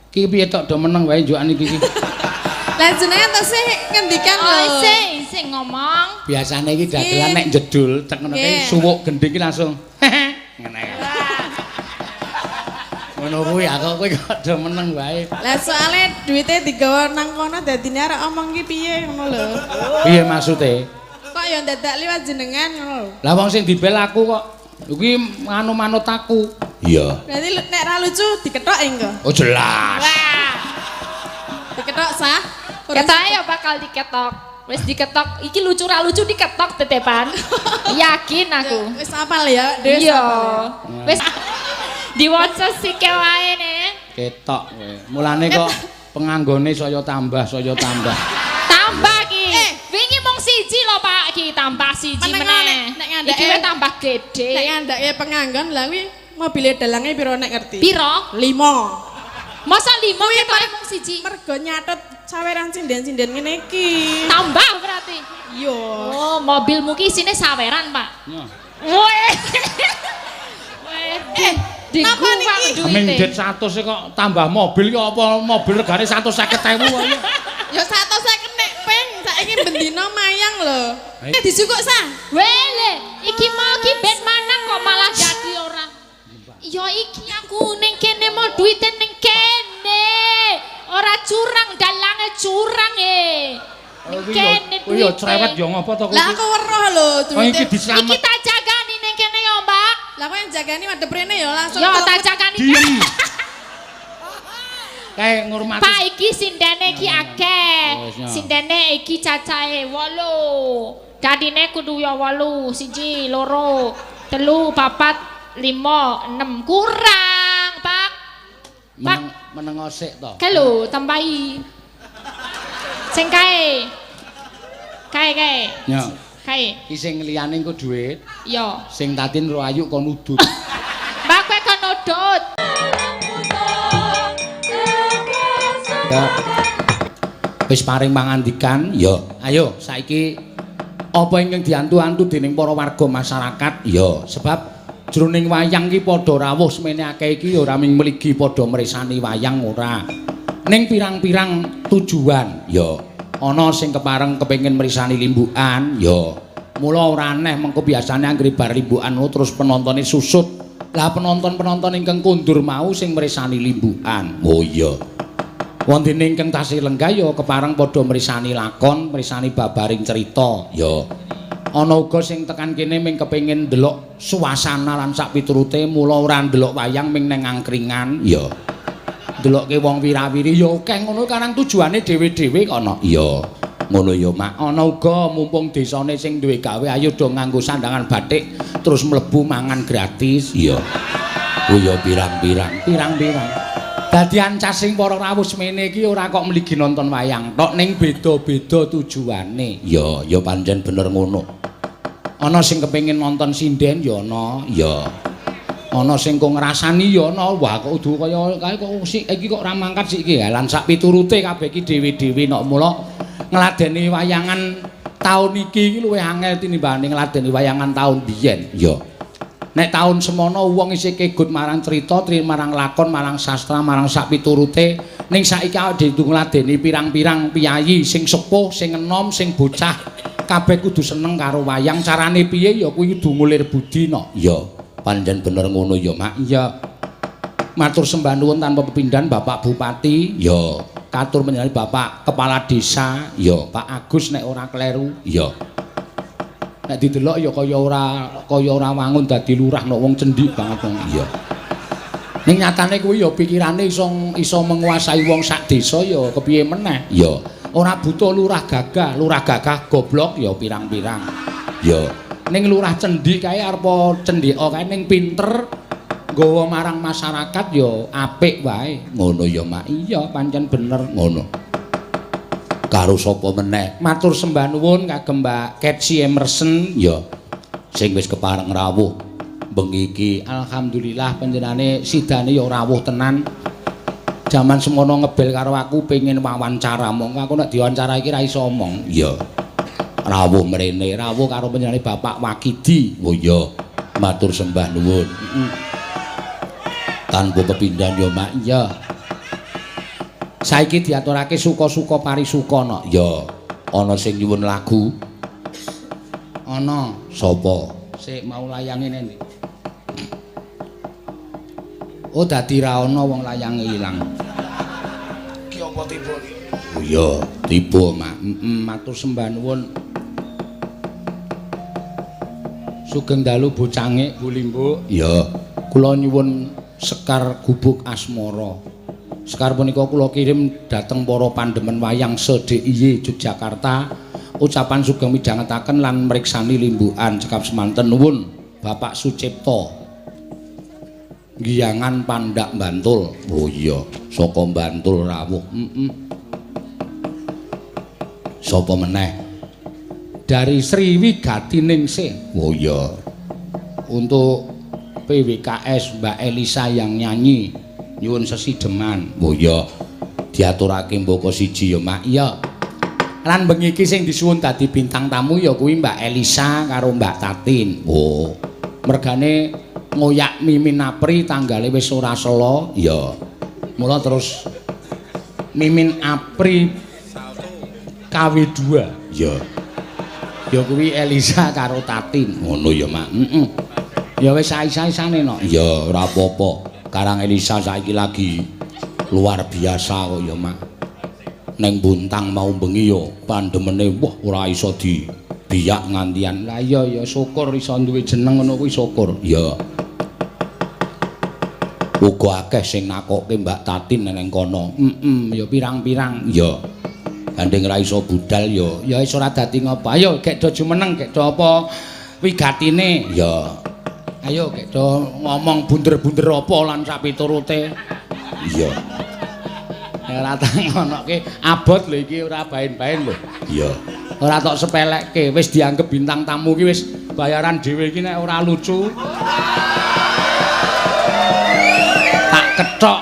Ki piye tok do meneng wae njukan iki iki. Lah jenengan tesih ngendikan lho. Oh, sing sing ngomong. Biasane iki dagelan nek jedul cek ngono kae suwuk gending iki langsung ngene. Ngono kuwi aku kowe kok do meneng wae. Lah soalé duwite digawa nang kono dadine arek omong ki piye ngono lho. Piye maksude? Kok ya dadak liwat jenengan ngono lho. Lah wong sing dibel aku kok iki anu manut aku. Iya. Berarti nek ra lucu diketok engko. Oh jelas. Wah. Diketok sah. Ketoke ya bakal diketok. Wis diketok, iki lucu ra lucu diketok tetepan. Yakin aku. Wis apal ya, Des. Iya. Wis diwaca sike wae ne. Ketok kowe. Mulane kok penganggone saya tambah, saya tambah. Tambah ki. Wingi mung siji lho Pak ki, tambah siji meneh. Nek iki wis tambah gede. Nek ngandhake penganggon lha kuwi mobile dalange piro nek ngerti? Piro? 5. Masa 5 ketoke mung siji? Mergo nyatet saweran sinden-sinden ngene iki. Tambah berarti. Iya. Oh, mobilmu ki isine saweran, Pak. Weh. Weh. Napa niki? Aming dit 100 kok tambah mobil ki apa mobil regane 150.000 wae. Ya 150 nek ping saiki bendina mayang lho. Disukuk sah. Wele, iki mau ki ben manang kok malah dadi ora. Ya iki aku ning kene mau duwite ning kene. Ora curang dalange curang e. Ning kene duwite. Ya cerewet ya ngopo to kowe? Lah aku weruh lho duwite. Iki diselamet. Iki tak jagani ning kene ya, Mbak. Lah kowe yang jagani madhep rene ya langsung. Ya tak jagani. Diem. Kae ngurmati. Pak iki sindene iki akeh. Sindene iki cacahe 8. Dadine kudu ya 8, 1, 2, 3, 4, 5, 6. Kurang, Pak. Pak meneng sik to. Kae lho tambahi. Sing kae. Kae kae. Ya. Kae. Iki sing liyane engko dhuwit. Iya. Sing Tatin ro Ayu kon udut. Mbak kowe kon udut. Ya. Wis paring pangandikan, ya. Ayo saiki apa ingkang diantu-antu dening para warga masyarakat? Ya, sebab jroning wayang iki padha rawuh semene akeh iki ora mung mligi padha mresani wayang ora. Ning pirang-pirang tujuan, ya. Ana sing kepareng kepengin mresani limbukan, ya. Mula ora aneh mengko biasane anggere bar limbukan terus penontone susut. Lah penonton-penonton ingkang kondur mau sing mresani limbukan. Oh iya. Wonten ingkang tasih lenggah ya kepareng padha mresani lakon, mresani babaring cerita, ya. Ana uga sing tekan kene ming kepengin ndelok suasana lan sak piturute, mula ora ndelok wayang ming nang angkringan, ya. Ndelokke wong wirawiri ya akeh ngono karang tujuane dhewe-dhewe kok ana. Iya. Ngono ya, Mak. Ana uga mumpung desane sing duwe gawe ayo do nganggo sandangan batik terus mlebu mangan gratis, iya. Oh ya pirang-pirang, pirang-pirang. Dadi ancas sing para rawuh semene iki ora kok mligi nonton wayang tok ning beda-beda tujuane. Ya, ya pancen bener ngono. Ana sing kepengin nonton sinden ya ana, ya. Ana sing kok ngrasani ya ana. Wah kok kudu kaya kae kok sik iki kok ora mangkat sik iki. Lan sak piturute kabeh iki dhewe-dhewe nok mula ngladeni wayangan taun iki iki luwih angel tinimbangane ngladeni wayangan taun biyen. Ya. Nek taun semono wong isih kegut marang cerita, marang lakon, marang sastra, marang sak piturute. Ning saiki awake dhewe ngladeni pirang-pirang piyayi sing sepuh, sing enom, sing bocah, kabeh kudu seneng karo wayang. Carane piye ya kuwi kudu ngulir budi no. Ya, pancen bener ngono ya, Mak. Iya. Matur sembah nuwun tanpa pepindhan Bapak Bupati, ya. Katur panjenengan Bapak Kepala Desa, ya. Pak Agus nek ora kleru, ya. Nek didelok ya kaya ora wangun dadi lurah nek wong cendik banget wong. Iya. Ning nyatane kuwi ya pikirane iso menguasai wong sak desa ya kepiye meneh. Ya. Ora butuh lurah gagah goblok ya pirang-pirang. Ya. Ning lurah cendik kae arepa cendheka kae ning pinter nggawa marang masyarakat ya apik wae. Ngono ya, Mak. Iya, pancen bener ngono. Karo sapa meneh? Matur sembah nuwun kagem Mbak Ketsi Emerson, ya. Sing wis kepareng rawuh bengi iki. Alhamdulillah panjenengane sidane ya rawuh tenan. Jaman semono ngebel karo aku pengin wawancara, mongko aku nek diwawancara iki ra iso omong. Ya. Rawuh mrene, rawuh karo panjenengane Bapak Wakidi. Oh iya. Matur sembah nuwun. Heeh. Tanpa pepindhan ya, Mak. Iya. Saiki diaturake suka-suka parisuka no. Ya, ana sing nyuwun lagu. Ana. Sapa? Sik mau layange nendi? Oh, dadi ra ana wong layange ilang. Ki apa tiba ki? Oh iya, tiba, Mak. Heeh, matur sembah nuwun. Sugeng dalu bocangik Bu Limbuk. Iya. Kula nyuwun Sekar Gubuk Asmara. Sekar punika kula kirim dhateng para pandemen wayang se-DIY Yogyakarta. Ucapan sugeng midhangetaken lan mriksani limbukan cekap semanten nuwun Bapak Sucipto. Giyangan Pandak Bantul. Oh iya, saka Bantul rawuh. Heeh. Sapa meneh? Dari Sri Wigatiningsih. Oh iya. Untuk PWKS Mbak Elisa yang nyanyi nyuwun sesideman. Oh iya. Diaturake mboko siji ya, Mak. Iya. Lan bengi iki sing disuwun dadi bintang tamu ya kuwi Mbak Elisa karo Mbak Tatin. Oh. Mergane ngoyak Mimin Apri tanggale wis ora sela. Iya. Mula terus Mimin Apri KW2. Iya. Ya kuwi Elisa karo Tatin. Ngono ya, Mak. Heeh. Ya wis saisa-isane no. Ya ora apa-apa. Karang Elisa saiki lagi luar biasa kok ya, Mak. Neng Buntang mau bengi ya pandemene wah ora iso dibiyak ngantian. Lah iya ya syukur iso duwe jeneng ngono kuwi syukur. Ya. Uga akeh sing nakokke Mbak Tatin neng kono. Heeh, ya pirang-pirang. Ya. Gandeng ra iso budal ya. Ya wis ora dadi ngopo. Ayo gek do jumeneng, gek do apa wigatine. Ya. Ayo gek do ngomong bunder-bunder apa lan sapiturute. Iya. Ora tak ngonoke abot lho iki ora baen-baen lho. Iya. Ora tok sepelekke, wis dianggep bintang tamu iki wis bayaran dhewe iki nek ora lucu. Tak kethok.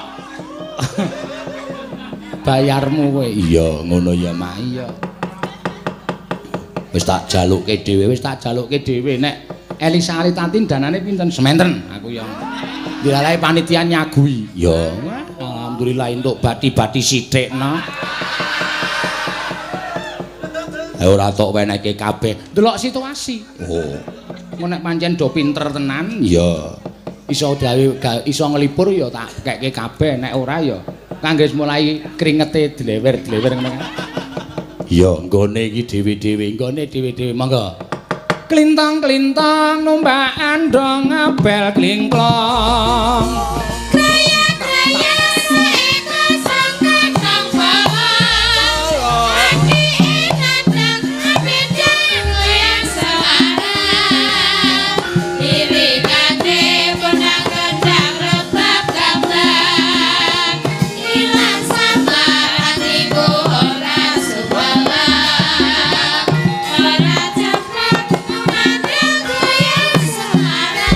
Bayarmu kowe. Iya, ngono ya, Mak. Iya. Wis tak jalukke dhewe, wis tak jalukke dhewe nek Elisa Tatin danane pinten? Sementen aku ya. Dilalae panitia nyagui. Ya, alhamdulillah entuk bati-bati sithik no. Ora tok wenehke kabeh. Delok situasi. Oh. Engko nek pancen do pinter tenan, ya iso gawe iso nglipur ya tak kekke kabeh, nek ora ya kangge mulai kringete dlewer-dlewer ngono kan. Ya nggone iki dhewe-dhewe, nggone dhewe-dhewe. Monggo. Klintang-klintang numpak andong ngabel klingklong. Kraya-kraya seeko sangka kang bawang. Aki nandang abedang goyang semarang. Irigane bonang kendang rebab gambang. Ilang samar atiku ora suwelang. Ora jafrak memandang goyang semarang.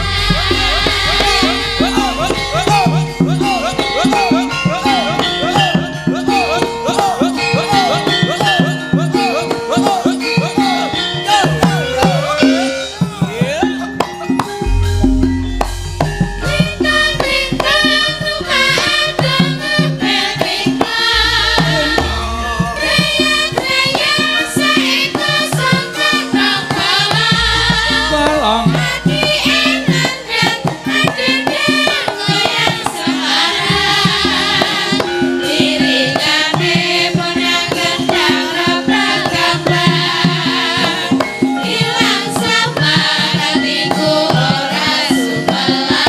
Lintang-lintang numpak andong ngepel klingklong. Kraya-kraya saeko sangka kang bawang. Bolong. Ati enandang adendang goyang semarang. Iringane bonang kendang rebab gambang. Ilang samar atiku ora sumelang.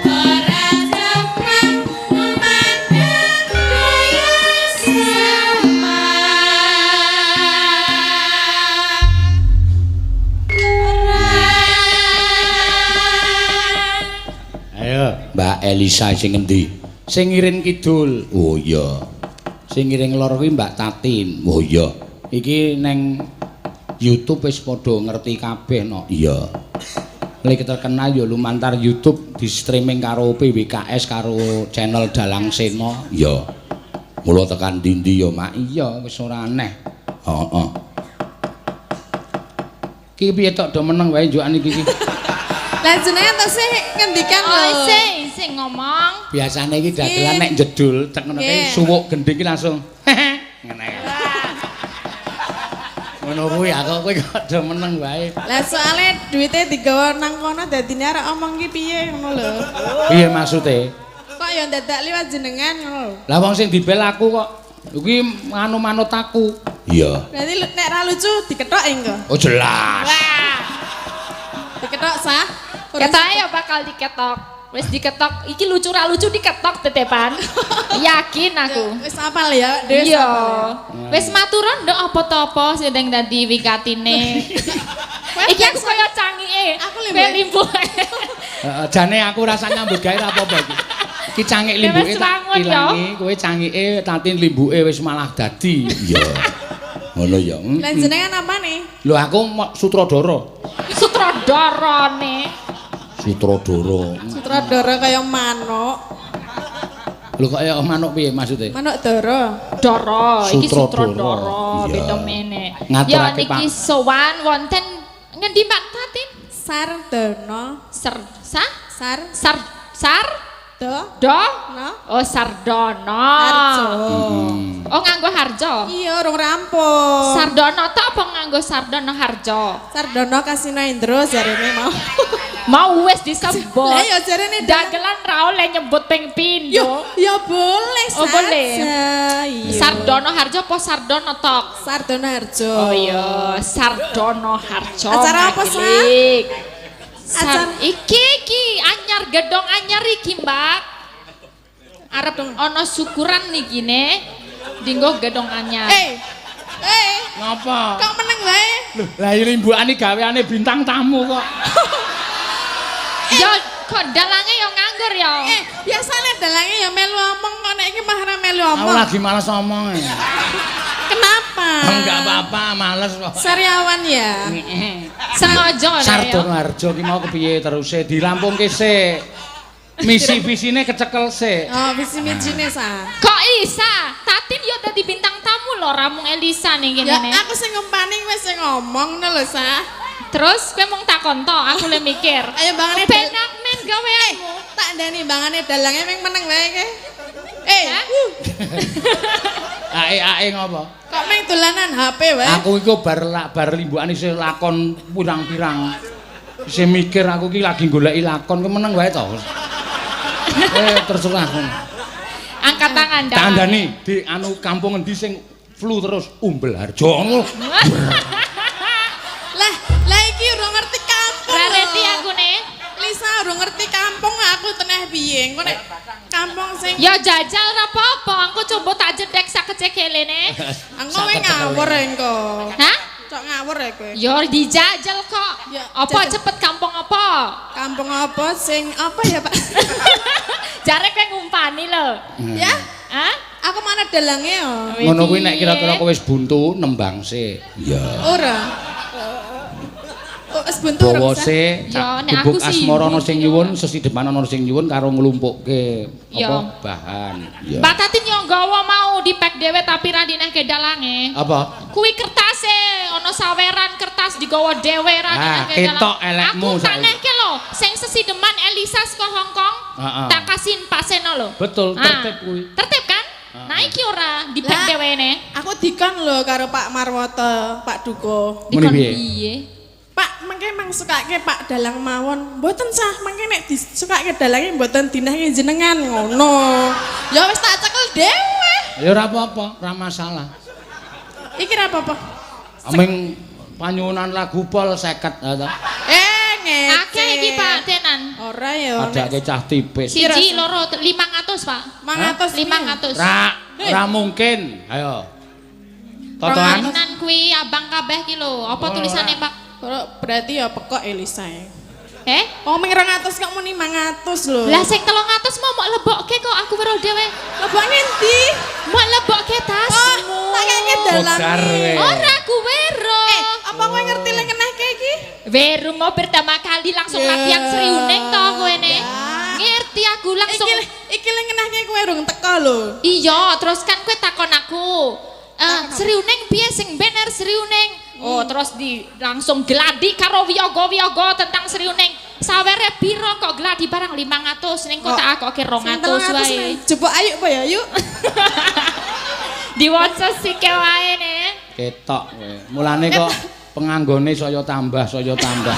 Ora jeprak memandang goyang semarang. Ayo, Mbak Elisa sing endi? Sing ngiring kidul. Oh iya. Sing ngiring lor kuwi Mbak Tatin. Oh iya. Iki neng YouTube wis padha ngerti kabeh no. Iya. Lek terkenal ya lumantar YouTube di streaming karo PWKS karo channel Dalang Sena. Iya. Mula tekan ndi-ndi ya, Mak. Iya, wis ora aneh. Heeh. Ki piye tok do meneng wae njukan iki iki. Lah jenengan tesih ngendikan Oh, lho. isih, isih ngomong. Biasane iki dagelan nek jedul tek ngono kae suwuk gendhing iki langsung ngene. Ngono kuwi aku kowe kok do meneng wae. Lah soalnya duitnya digawa nang kono dadine arek omong ki piye ngono lho. Piye maksude? Kok ya dadak liwat jenengan ngono lho. Lah wong sing dibel aku kok iki anu manut aku. Iya. Berarti nek ra lucu dikethok engko. Oh jelas. Wah. Diketok sah. Ketoke ya bakal diketok. Wis diketok, iki lucu ra lucu diketok tetepan. Yakin aku. Wis apal ya, Des. Iya. Wis maturon nduk apa to apa sing dadi wikatine. Iki aku kaya cangike. Aku Kowe limbuke. Heeh, jane aku rasa nyambut gawe ra apa-apa iki. Iki cangik limbuke tak ilangi, kowe cangike tati limbuke wis malah dadi. Iya. Ngono ya. Lah jenengan apane? Lho aku sutradara. Sutradarane. Sutradara. Sutradara kaya manuk. Lho kaya manuk piye maksude? Manuk dara. Dara, iki sutradara beda mene. Ya niki sowan wonten ngendi Mbak Tatin? Sardono. Ser sa? Sar sar sar do do? No. Oh Sardono. Harjo. Oh nganggo Harjo. Iya, urung rampung. Sardono tok apa nganggo Sardono Harjo? Sardono Kasino Indro jarene mau. Mau wis disebut. Lah ya jarene dagelan ra oleh nyebut ping pindho. Ya boleh Oh, boleh. Iya. Sardono Harjo apa Sardono tok? Sardono Harjo. Oh iya, Sardono Harjo. Acara apa, Sa? Acara iki iki anyar gedong anyar iki, Mbak. Arep ana syukuran niki ne. Dinggo gedong anyar. Eh. Ngapa? Kok meneng wae? Lho, lah limbukane gaweane bintang tamu kok. Ya kok dalange ya nganggur ya. Biasane dalange ya melu omong kok nek iki mah ora melu omong. Aku lagi males omong. Kenapa? Enggak apa-apa, males kok. Sariawan ya. Sengaja ya. Sardono Harjo ki mau kepiye teruse dirampungke sik. Misi visine kecekel sik. Oh, visi misine sa. Kok isa? Tatin yo dadi bintang tamu lho, ramung Elisa ning kene. Ya aku sing ngumpani wis sing ngomong ngono lho, Sa. Terus kowe mung takon to, aku le mikir. Ayo bangane penak men gaweanmu. Tak ndani bangane dalange meng meneng wae ke. Ae-ae ngopo? Kok meng dolanan HP wae? Aku iku bar bar limbukane isih lakon pirang-pirang. Isih mikir aku iki lagi goleki lakon, kowe meneng wae to. Terserah. Angkat tangan dah. Tandani di anu kampung ngendi sing flu terus Umbel Harjo ngono. Lah iki urung ngerti kampung. Ra reti aku ne. Lisa urung ngerti kampung aku teneh piye. Engko nek kampung sing ya jajal ra apa-apa, engko coba tak jedek sak kecekele ne. Engko kowe ngawur engko. Hah? Cok ngawur ya kowe. Ya dijajal kok. Ya, apa cepet kampung apa? Kampung apa sing apa ya, Pak? Jare kowe ngumpani lho. Ya? Hah? Aku mana dalange yo. Ngono kuwi nek kira-kira kowe wis buntu nembang sik. Iya. Ora. Oh, wis buntu ora. Bawa sik, gubuk asmara ana sing nyuwun, sesideman ana sing nyuwun karo nglumpukke apa bahan. Iya. Mbak Tatin yo nggawa mau dipek dhewe tapi ra dinehke dalange. Apa? Kuwi kertase, ana saweran kertas digawa dhewe ra dinehke dalange. Ketok elekmu aku tak nehke lho, sing sesideman Elisa saka Hong Kong, tak kasihin Pak Seno lho. Betul, tertib kuwi. Tertib kan? Nah iki ora dipek dhewe ne. Aku dikon lho karo Pak Marwoto, Pak Duko. Dikon piye? Pak, mengke mang sukake Pak Dalang mawon. Mboten sah, mengke nek disukake dalange mboten dinehke jenengan ngono. Ya wis tak cekel dhewe. Ya ora apa-apa, ora masalah. Iki ora apa-apa. Aming panyuwunan lagu pol 50 ta. Ngece. Akeh iki Pak tenan. Ora ya. Adake cah tipis. 1 2 500 Pak. 500. 500. Ra mungkin. Ayo. Totoan. Tenan kuwi abang kabeh ki lho. Apa tulisane Pak? Berarti ya pekok Elisa. Oh ming 200 kok muni 500 lho. Lah sing 300 mau mok lebokke kok aku weruh dhewe. Lebok ngendi? Mok lebokke tasmu. Oh, tak keke dalange. Ora aku weruh. Apa kowe ngerti lek ngenehke iki? Weruh mau pertama kali langsung latihan Sriuning to kowe ne. Ngerti aku langsung. Iki lek ngenehke kowe urung teko lho. Iya, terus kan kowe takon aku. Sriuning piye sing bener Sriuning? Oh, terus di langsung geladi karo wiyaga-wiyaga tentang Sriuning. Sawere piro kok gladi barang 500 ning kok tak akoke 200 wae. Jebuk ayo apa ya yuk. Diwaca sike wae ne. Ketok kowe. Mulane kok penganggone saya tambah, saya tambah.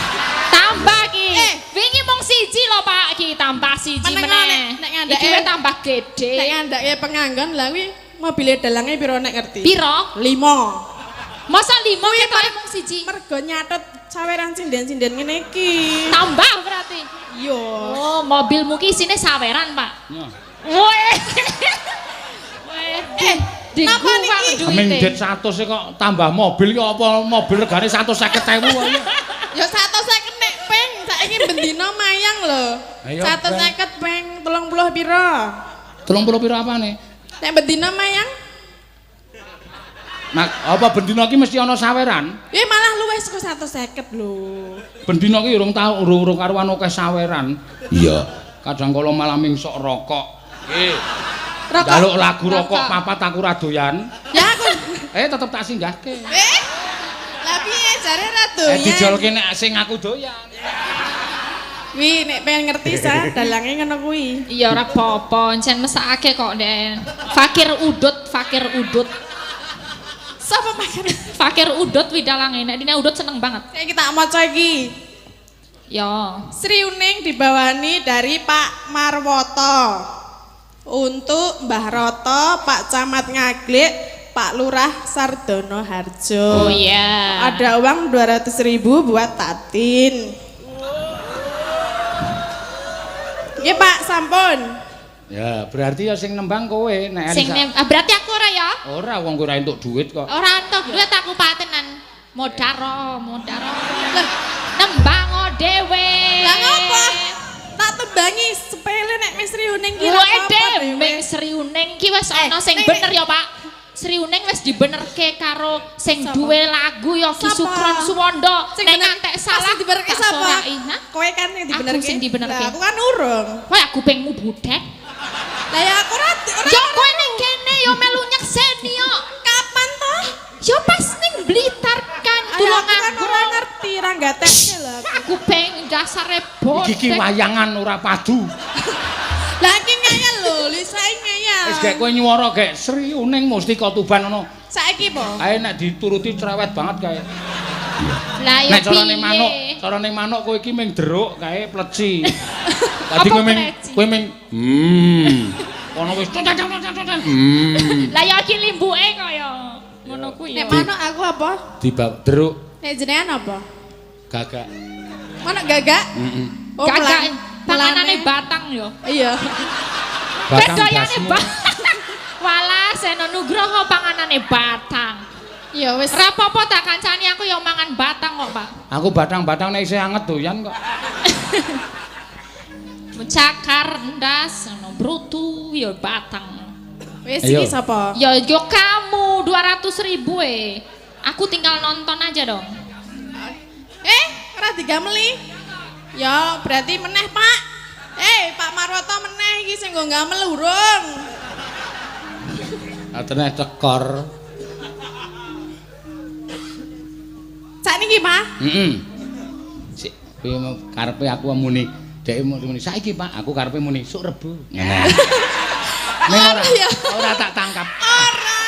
Tambah ki. Wingi mung siji lho Pak ki, tambah siji meneh. Iki wis tambah gede. Nek ngandhake penganggon lha kuwi mobile dalange piro nek ngerti? Piro? 5. Masa 5 ketoke mung siji? Mergo nyatet saweran sinden-sinden ngene iki. Tambah berarti. Iya. Oh, mobilmu ki isine saweran, Pak. Weh. Weh. Napa niki? Ming dit 100 kok tambah mobil ki apa mobil regane 150.000 wae. Ya 150 nek ping, saiki bendina mayang lho. 150 ping 30 piro? 30 piro apane? Nek bendina mayang? Nah, apa bendina ki mesti ana saweran? Ya malah luwih saka 150 lho. Bendina ki urung tau urung karuan akeh saweran. Iya. Kadang kala malah mingsok rokok. Nggih. Njaluk lagu rokok papat aku ra doyan. Ya aku. Tetep tak singgahke. Lah piye jare ra doyan? Dijolke nek sing aku doyan. Wi nek pengen ngerti sa dalange ngono kuwi. Iya ora apa-apa, encen mesakake kok Nden. Fakir udut, fakir udut. Sapa fakir? Fakir udut wi dalange. Nek dine udut seneng banget. Saiki tak maca iki. Ya. Sri Uning dibawani dari Pak Marwoto. Untuk Mbah Roto, Pak Camat Ngaglik, Pak Lurah Sardono Harjo. Oh iya. Ada uang 200.000 buat Tatin. Nggih Pak, sampun. Ya, berarti ya sing nembang kowe nek sing berarti aku ora ya? Ora, wong kowe ora entuk duit kok. Ora entuk duit aku patenan. Modaro, modaro. Lah, nembang dhewe. Lah ngopo? Tak tembangi sepele nek wis Sri Uning ki ora apa-apa. Ming Sri Uning ki wis ana sing bener ya, Pak. Sri Uning wis dibenerke karo sing duwe lagu ya Ki Sukron Suwondo. Nek ngantek salah dibenerke sapa? Kowe kan sing dibenerke. Aku sing dibenerke. Lah aku kan urung. Kowe kupingmu budek. Lah ya aku ora. Ya kowe ning kene ya melu nyekseni yo. Kapan to? Ya pas ning Blitar kan Tulungagung. Aku kan ora ngerti, ora gatekke lho. Aku peng dasare bodek. Iki ki wayangan ora padu. Lah iki ngeyel lho, Lisa ngeyel. Wis gek kowe nyuwara gek Sri Uning Mustika Tuban ngono. Saiki po? Kae nek dituruti cerewet banget kae. Lah ya nek carane manuk kowe iki ming deruk kae pleci. Dadi kowe ming kono wis Lah ya iki limbuke kaya ngono kuwi. Nek manuk aku apa? Dibab deruk. Nek jenengan apa? Gagak. Manuk gagak? Heeh. Oh, gagak panganane batang yo. Iya. Batang bedayane batang. Walah Seno Nugroho panganane batang. Ya wis. Ora apa-apa tak kancani aku yo mangan batang kok, Pak. Aku batang-batang nek isih anget doyan kok. Cakar ndas ngono brutu yo batang. Wis iki sapa? Ya yo kamu 200.000 e. Aku tinggal nonton aja dong. Ora digameli. Ya berarti meneh, Pak. Pak Marwoto meneh iki sing nggo gamel urung. Atene tekor. Sakniki, Pak? Heeh. Sik piye karepe aku muni. Dhek muni saiki, Pak, aku karepe muni sok Rebo. Ngene. Ning ora tak tangkap. Ora.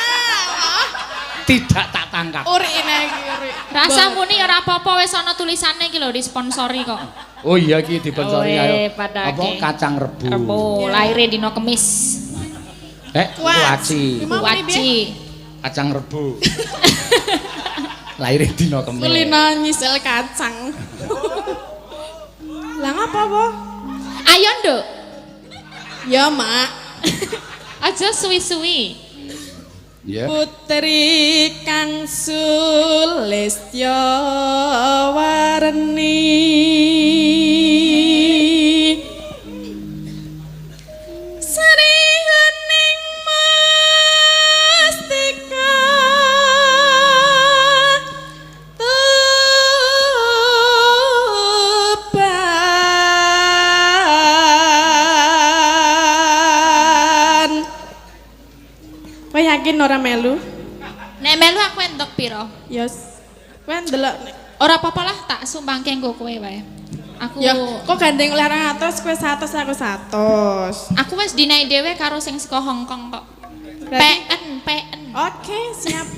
Tidak tak tangkap. Uri iki uri. Rasa muni ora apa-apa wis ana tulisane iki lho disponsori kok. Oh iya iki disponsori ayo. Apa kacang rebu. Rebu lahire dina Kemis. Kuaci. Kuaci. Kacang rebu. Lahire dina Kemis. Kulino nyisel kacang. Lah ngapa, Po? Ayo, Nduk. Ya, Mak. Aja suwi-suwi. Yeah. Putri kang sulistya warni Sri Huning Mustika Tuban. Kowe yakin ora melu? Nek melu aku entuk piro? Yes. Kowe ndelok nek ora apa-apa lah tak sumbangke nggo kowe wae. Aku Ya, kok gandeng oleh 200 kowe 100 aku 100. Aku wis dinai dhewe karo sing saka Hong Kong kok. PN, PN. Oke, siap.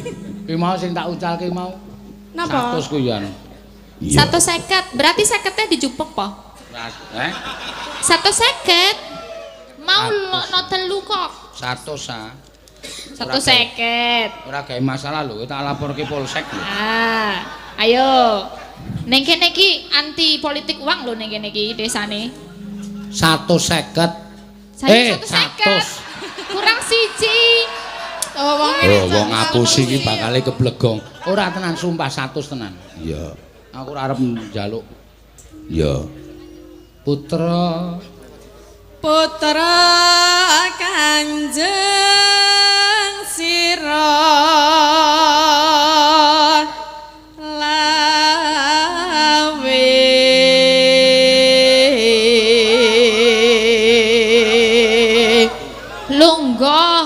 Ki mau sing tak ucalke mau. Napa? 100 ku ya. 150. Berarti 50-e dijupuk po? Eh? 150. Mau no telu kok. 100 ah. 150. Ora gawe masalah lho, tak laporke polsek lho. Ah, ayo. Ning kene iki anti politik uang lho ning kene iki desane. 150. Saya 150. Kurang siji. Oh, wong Oh, wong ngapusi iki bakale keblegong. Ora tenan sumpah 100 tenan. Iya. Aku ora arep njaluk. Iya. Putra Putra Kanjeng Sira Lawe lungguh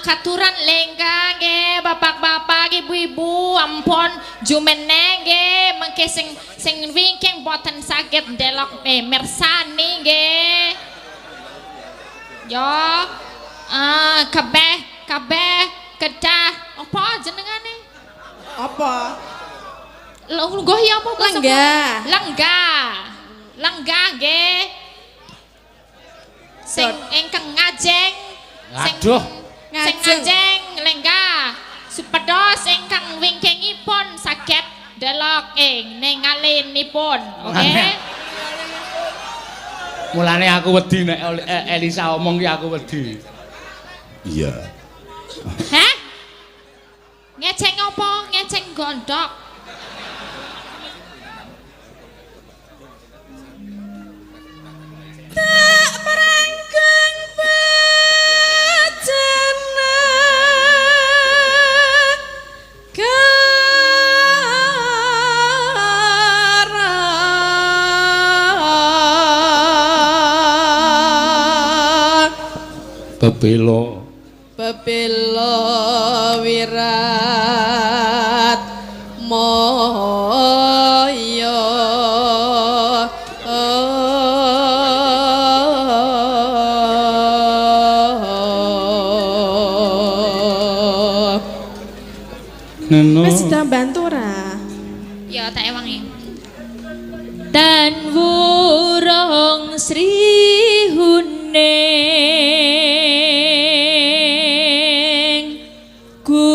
katuran lenggah nggih bapak-bapak ibu-ibu ampun jumeneng nggih mengke sing wingking boten saged ndelok mirsani nggih. Yo kabeh kabeh kedah apa jenengane? Apa? Lungguh ya apa? Lenggah. Lenggah. Lenggah nggih. Sing ingkang ngajeng sing Aduh. sing ngajeng lenggah supados ingkang wingkingipun saged delok ing ningalinipun. Oke. Mulane aku wedi nek Elisa omong ki aku wedi. Iya. Hah? Ngeceng apa? Ngeceng gondok. Tak merangkeng bejana gara Bebelo bebelo wirat moyo. Neno. Wis sudah bantu ra? Ya tak ewangi. Tan wurung Sri Huning gugur.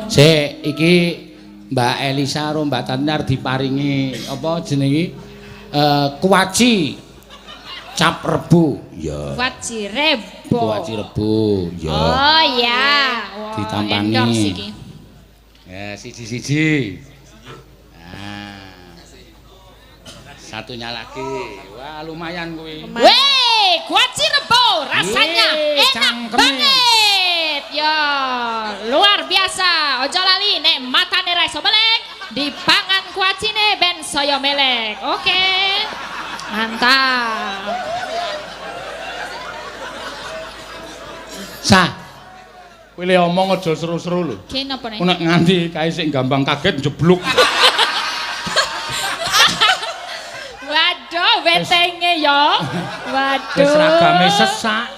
Sik iki Mbak Elisa karo Mbak Tanti arep diparingi apa jenenge kuaci cap rebu. Iya. Kuaci rebo. Kuaci rebu. Ya. Oh iya. Wah, ditampani. Ya siji-siji. Nah. Satunya lagi. Wah, lumayan kuwi. Weh, kuaci rebo rasanya yeay, enak banget. Ya, luar biasa. Ojo lali nek matane ra iso melek, dipangan kuacine ben saya melek. Oke. Mantap. Sah. Kowe le omong aja seru-seru lho. Ki napa nek? Nek nganti kae sik gampang kaget jeblok. Waduh, wetenge ya. Waduh. Wis seragame sesak.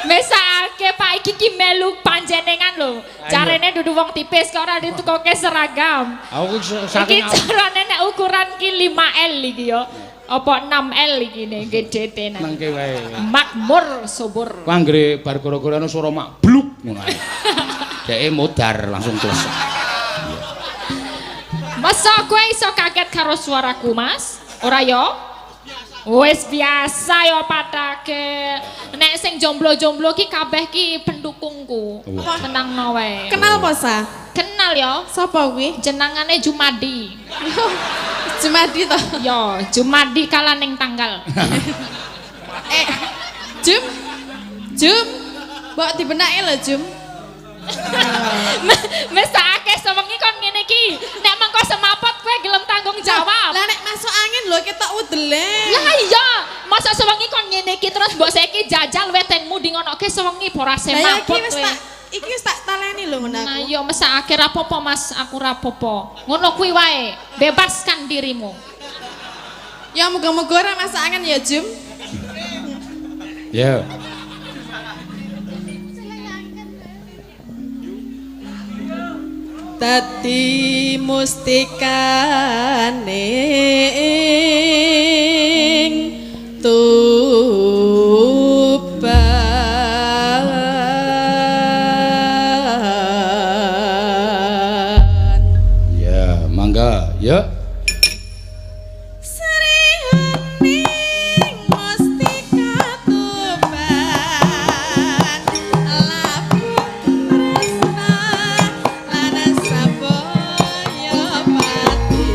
Mesake Pak iki ki melu panjenengan lho. Carane dudu wong tipis kok ora ditukoke seragam. Aku saking iki carane nek ukuran ki 5L iki ya. Apa 6L iki nek GDT nang. Nangke wae. Makmur subur. Ku anggere bar gara-gara ana swara mak bluk ngono ae. Dheke modar langsung klesek. Masa kowe iso kaget karo suaraku, Mas? Ora ya? Wis biasa ya patake. Nek sing jomblo-jomblo ki kabeh ki pendukungku. Tenangno wae. Kenal apa sa? Kenal ya. Sapa kuwi? Jenengane Jumadi. Jumadi to? Ya, Jumadi kala ning tanggal. Jum. Jum. Mbok dibenake lho, Jum. Mesake sewengi kon ngene iki. Nek mengko semaput kowe gelem tanggung jawab. Lah nek masuk angin lho ketok udele. Lah iya, masa sewengi kon ngene iki terus mbok saiki jajal wetenmu di ngonoke sewengi ora semaput kowe. Iki wis tak taleni lho ngono Nah aku. iya mesakake rapopo Mas, aku rapopo. Ngono kuwi wae, bebaskan dirimu. Ya muga-muga ora masakan ya, Jum. Ya. Dadi mustikane ing Tuban. Ya, mangga. Ya. Sri Hening Mustika Tuban, labuh tresna lan sabaya pati.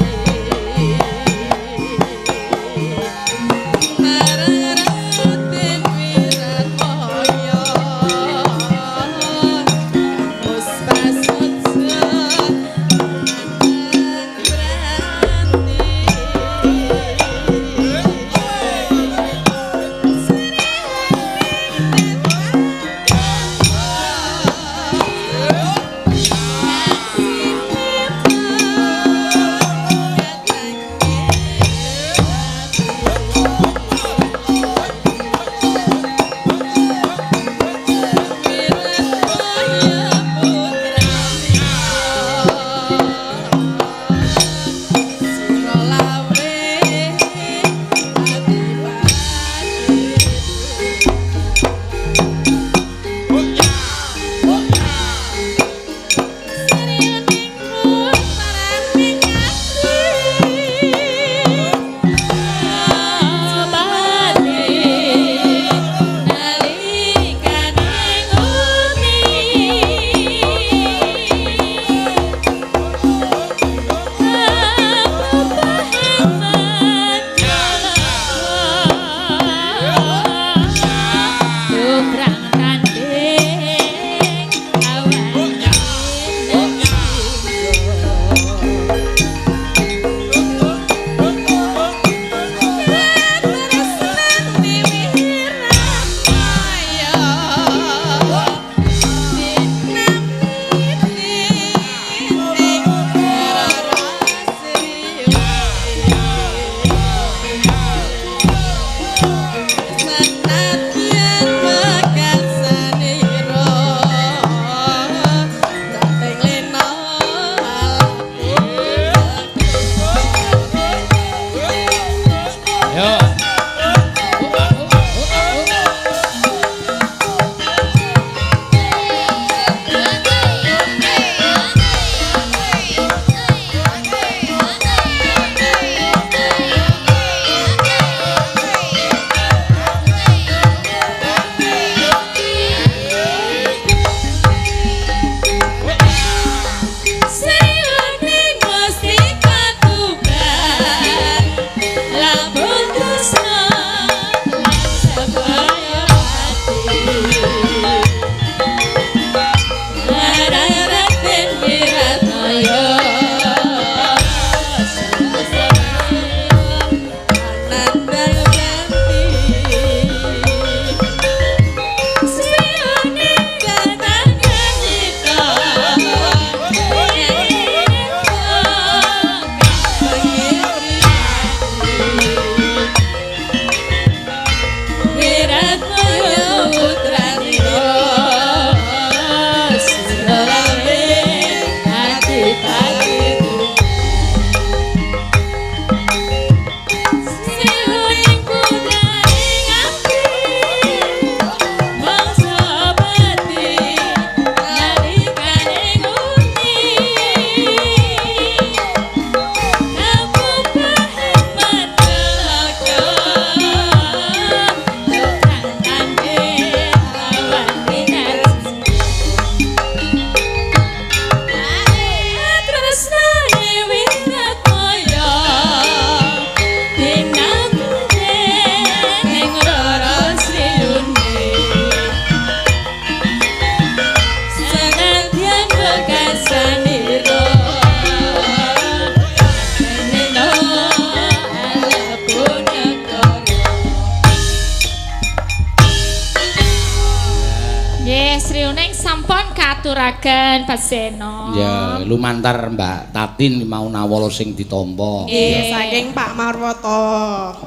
aturaken Pak Seno. Ya, lumantar Mbak Tatin mau nawala sing ditampa. Nggih, saking Pak Marwoto.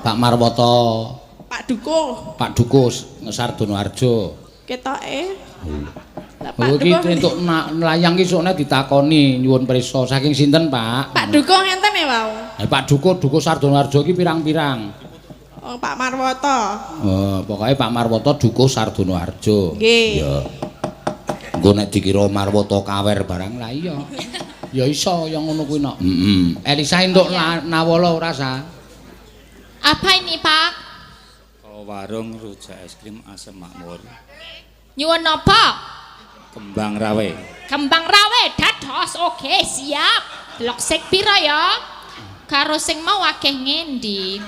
Pak Marwoto, Pak Dukuh. Pak Dukuh Sardono Harjo. Ketoke. Lah Pak Oh iki Dukuh. entuk layang ki sokne ditakoni nyuwun prisa saking sinten, Pak? Pak Dukuh ngenten ya wau. Pak Dukuh, Dukuh Sardono Harjo ki pirang-pirang. Oh, Pak Marwoto. Oh, pokoke Pak Marwoto Dukuh Sardono Harjo. Nggih. Ya. Engko nek dikira Marwoto kawer barang lah iya. Ya iso ya ngono kuwi nok. Heeh. Elisa entuk nawala ora sa? Apa ini, Pak? Kalau warung rujak es krim asem makmur. Nyuwun napa? Kembang rawe. Kembang rawe dados. Oke, siap. Delok sik pira ya? Karo sing mau akeh ngendi?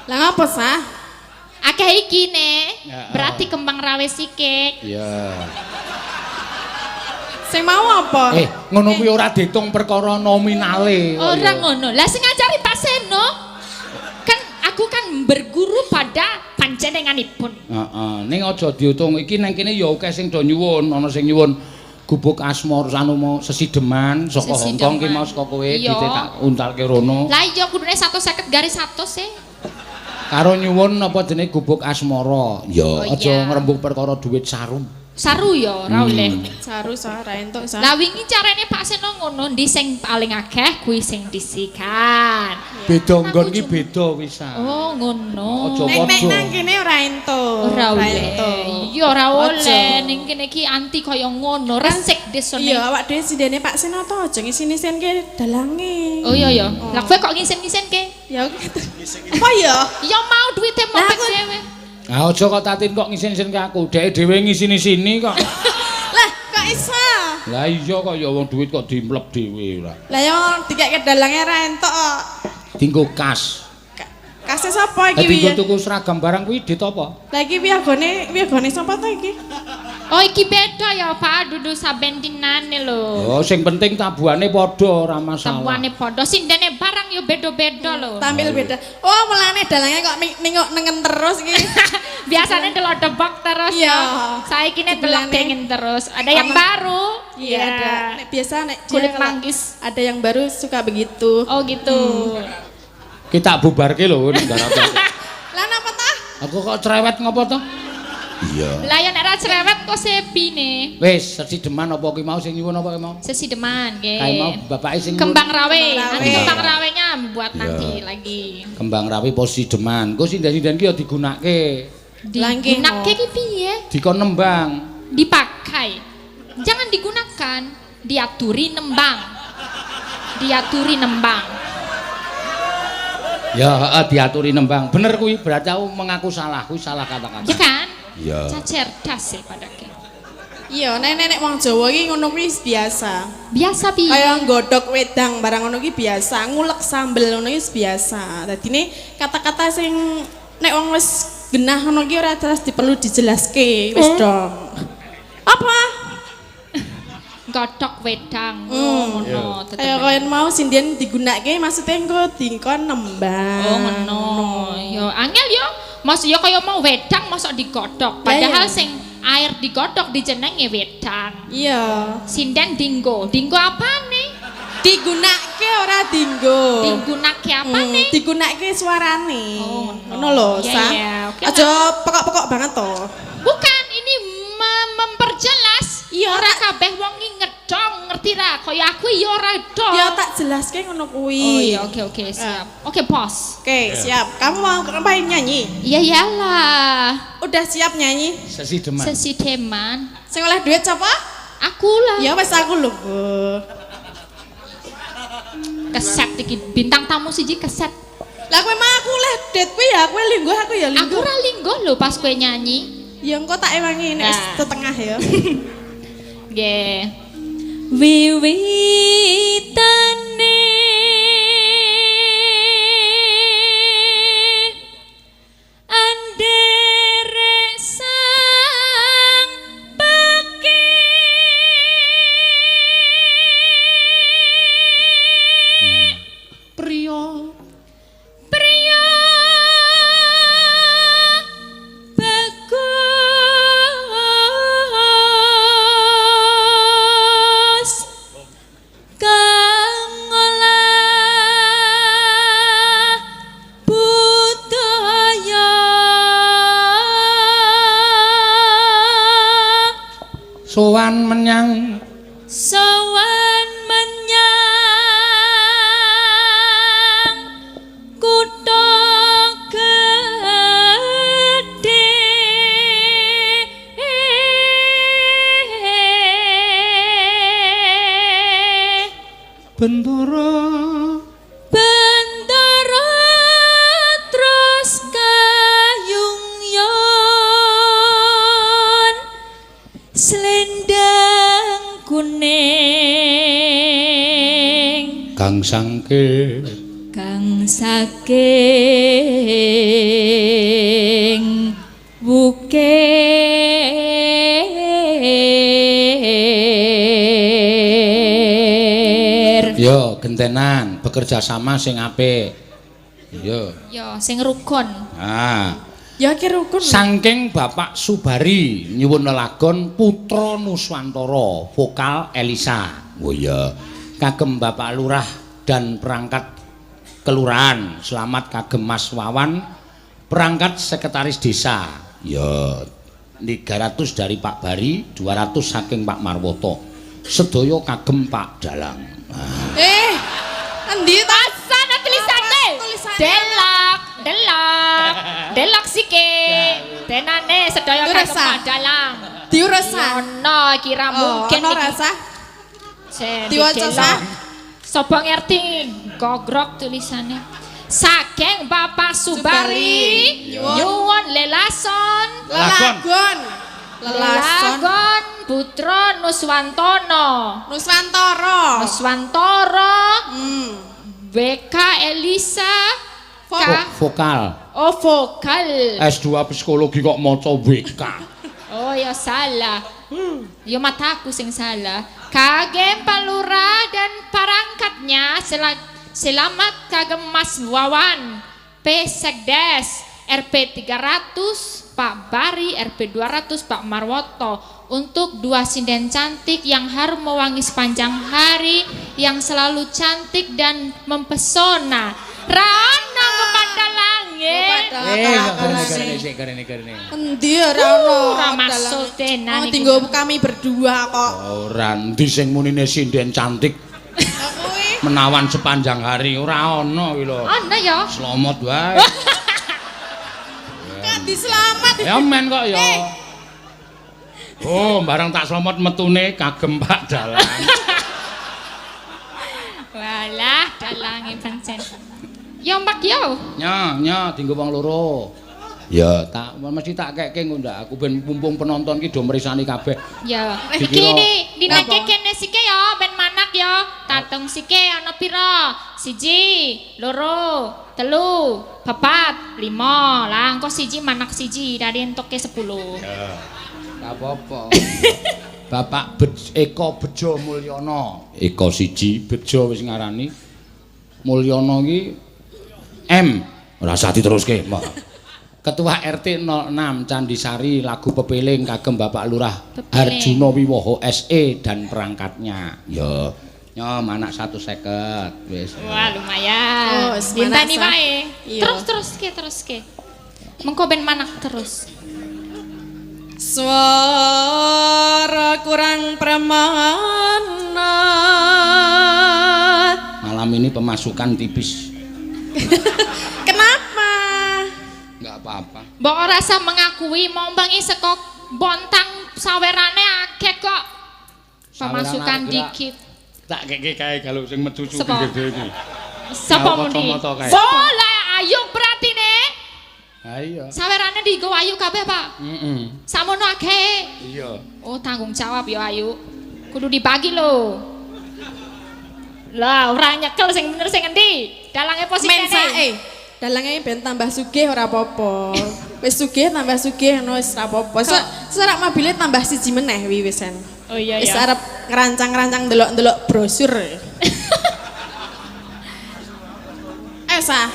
Lah ngapa sah? Akeh iki ne. Ya, Berarti kembang rawe sikik. Iya. Sing mau apa? Ngono kuwi ora diitung perkara nominale. Ora ngono. Lah sing ngajari Pak Seno. Kan aku kan berguru pada panjenenganipun. Heeh, ning aja diitung iki nang kene ya akeh sing do nyuwun, ana sing nyuwun gubuk asmara anu mau sesideman saka Hongkong ki mau saka kowe ditetak untalke rono. Lah iya kudune 150 garis 100 e. Karo nyuwun apa jenenge gubuk asmara. Ya Oh, aja ngrembug perkara dhuwit saru. Saru ya ora oleh. Saru sah ora entuk sah. Lah wingi carane Pak Seno ngono ndi sing paling akeh kuwi sing disikan. Beda nggon ki beda wisan. Oh ngono. Aja Nek nek padha. nang kene ora entuk. Ora oleh. Iya ora oleh ning kene iki anti kaya ngono resik desone. Iya awak dhewe sindene Pak Seno to aja ngisin-isinke dalange. Oh iya iya. Lah kowe kok ngisin-ngisinke? Ya gitu. Apa ya? Ya mau duwite mopek dhewe. Ah aja kok Tatin kok ngisin-isinke aku. Dheke dhewe ngisin-isini kok. Lah kok iso? Lah iya kok ya wong duit kok dimleb dhewe ora. Lah ya dikekke dalange ora entuk kok. Dinggo kas. Kase sapa iki Dinggo tuku seragam barang kuwi dit apa? Lah iki wiyagone sapa to iki? Oh iki beda ya Pak, dudu saben dinane lho. Oh sing penting tabuhane padha ora masalah. Tabuhane padha, sindene barang yo beda-beda lho. Tampil beda. Oh mulane dalange kok nengok nengen terus iki. Biasanya delok debok terus iya. Saiki ne delok dengen terus. Ada yang baru? Iya ada. Nek biasa nek kulit manggis. Ada yang baru suka begitu. Oh gitu. Kita bubarke lho ning darat. Lah napa ta? Aku kok cerewet ngopo to? Iya. Lah ya nek ra cerewet kok sepine. Wis, sesideman apa ki mau sing nyuwun apa ki mau? Sesideman nggih. Kae mau bapake sing kembang rawe. Nanti kembang rawenya buat nanti lagi. Kembang rawe apa sideman? Engko sinden-sinden ki ya digunake. Digunake ki piye? Dikon nembang. Dipakai. Jangan digunakan, diaturi nembang. Diaturi nembang. Ya, heeh diaturi nembang. Bener kuwi, berarti aku mengaku salah, kuwi salah kata-kata. Ya kan? Iya. Cerdas sih pada ke. Iya, nek nek wong Jawa iki ngono kuwi biasa. Biasa piye? Kaya nggodhog wedang barang ngono kuwi biasa, ngulek sambel ngono kuwi biasa. Dadine kata-kata sing nek wong wis genah ngono ki ora terus diperlu dijelaske, wis dong. Apa? Godhog wedang ngono. Kaya kaya mau sinden digunakake maksudnya engko dingkon nembang. Oh ngono. Ya angel yo. Maksud ya kaya mau wedang mosok digodhog. Padahal sing air digodhog dijenenge wedang. Iya. Sinden dinggo. Dinggo apane? Digunakake ora dinggo. Digunakake apane? Digunakake suarane. Oh, ngono lho, Sa. Aja pekok-pekok banget to. Bukan, ini memperjelas. Iya, ora kabeh wong iki ngedong, ngerti ra? Kaya aku ya ora dong. Ya tak jelaske ngono kuwi. Oh iya, oke siap. Oke, bos. Oke, siap. Kamu mau ngapain nyanyi? Iya iyalah. Udah siap nyanyi? Sesideman. Sesideman. Sing oleh duit siapa? Aku lah. Ya wes aku lho. Keset iki bintang tamu siji keset. Lah kowe mah aku oleh duit kuwi ya, kowe lingguh aku ya lingguh. Aku ora lingguh lho pas kowe nyanyi. Ya engko tak ewangi nek setengah ya. Nggih. Wiwitane anderek sang pekik priya priya bagus Sowan menyang sowan menyang kutha gedhe Bentara Bentara terus kayung yon selendang kuning kang sangke kang saking wukir. Yo gentenan bekerja sama sing apik. Yo. Yo sing rukun. Ah. Ya ki rukun. Saking Bapak Subari nyuwun lelagon Putra Nuswantara vokal Elisa. Oh iya. Kagem Bapak Lurah dan perangkat kelurahan. Selamat kagem Mas Wawan perangkat sekretaris desa. Ya 300 dari Pak Bari, 200 saking Pak Marwoto. Sedaya kagem Pak Dalang. Eh, endi ta? Sana tulisane. Delok, delok. Delok sike. Tenane sedaya kagem Pak Dalang. Diuresa. Ono iki ra mungkin iki. Ono rasa. Diwaca sah. Sapa ngerti gogrok tulisane. Saking Bapak Subari nyuwun lelason lelagon lelagon Putra Nuswantara Nuswantara WK Elisa K vokal. Oh vokal. S2 psikologi kok maca WK. Oh ya salah. Ya mataku sing salah. Kagem Pak Lurah dan perangkatnya selamat kagem Mas Wawan P Sekdes RP 300 Pak Bari RP 200 Pak Marwoto untuk dua sinden cantik yang harum mewangi sepanjang hari, yang selalu cantik dan mempesona. Rana kepada langit. Endi ora ono. Ora maksud tenan iki. Tinggo kami berdua kok. Ora endi sing munine sinden cantik. Menawan sepanjang hari ora ono kuwi lho. Ono ya. Selamat wae. Kok diselamat. Ya men kok ya. Oh, bareng tak selamat metune kagem Pak Dalang. Walah, dalange pancen. Ya Mbak yo. Nya, nya dienggo wong loro. Ya, tak mesti tak keke engko ndak aku ben mumpung penonton ki do mrisani kabeh. Ya. Iki dineke kene sike ya ben manak ya. Tatung sike ana pira? 1, 2, 3, 4, 5. Lah engko siji manak siji dari entuke 10. Ya. Gak apa-apa. Bapak Eko Bejo Mulyono. Eko siji Bejo wis ngarani. Mulyono iki M. Ora usah diteruske. Ketua RT 06 Candisari lagu Pepeling kagem Bapak Lurah Harjuno Wiwoho SE dan perangkatnya. Ya, yo manak 150 wis. Wah, lumayan. Oh, dinteni wae. Terus teruske. Mengko ben manak terus. Suara kurang premana. Malam ini pemasukan tipis. Kenapa? Enggak apa-apa. Mbok ora usah mengakui mombengi saka bontang sawerane akeh kok. Pemasukan dikit. Tak keke kae kalau sing metu cucu gede iki. Sapa muni? Bola ayo berarti nek. Ha iya. Sawerane dienggo ayu kabeh, Pak. Heeh. Samono akeh. Iya. Oh, tanggung jawab ya ayu. Kudu dibagi lho. Lah, ora nyekel sing bener sing endi? Dalange posisine. Mensake. Dalange ben tambah sugih ora apa-apa. Wis sugih tambah sugih ngono wis ora apa-apa. Serak mobile tambah siji meneh wi wisan. Oh iya wis ya. Arep ngerancang-rancang delok-delok brosur. Ayo sah.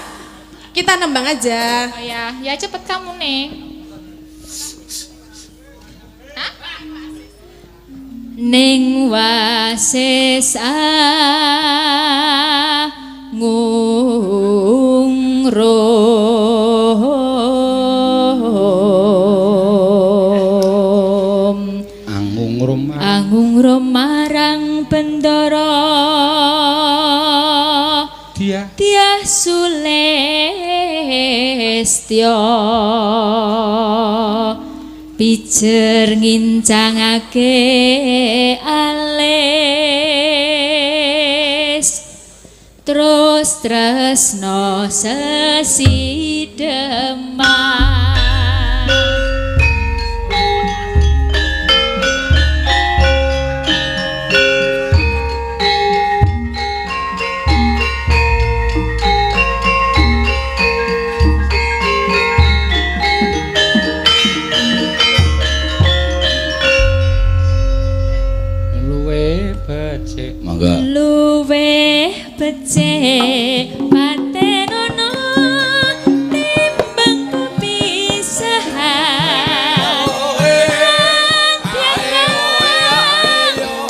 Kita nembang aja. Oh ya, ya cepet kamu nih. Hah? Ning wasis angungrum. Angungrum Bendara Dia Dyah Sulistya pijer ngincangake alis terus tresno sesideman. Luwe becik. Monggo. Luwih becik patenono timbang pepisahan.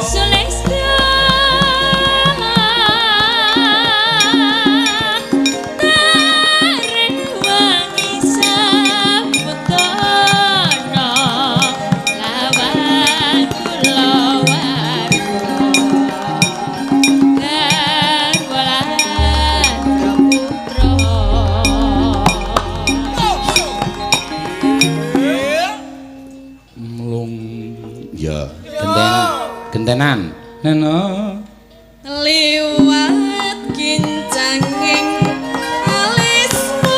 Sulistya tarewangi samudana lawan kulawarga garwa lan putra. Mlung. Ya, gentenan. Gentenan. Neno. Liwat kincanging alismu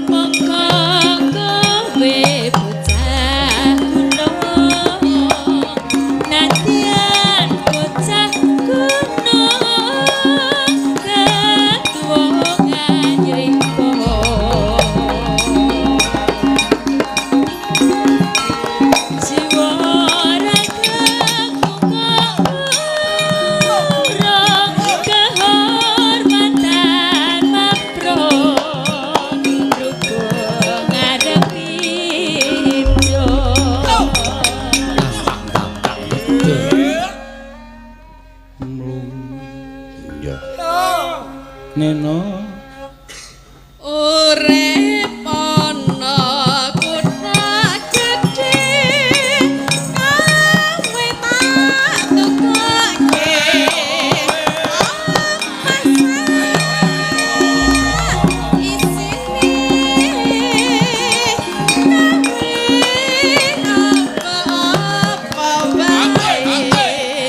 Mongko kowe bocah gunung, nadyan bocah gunung, ketuwa nganyripa. Jiwa ragaku kok urung kehormatan mapro rupa ngadepi jo. Mlung. Ya. Neno. Urip ana kutha gedhe kowe tak tukoke omah isine apa-apa wae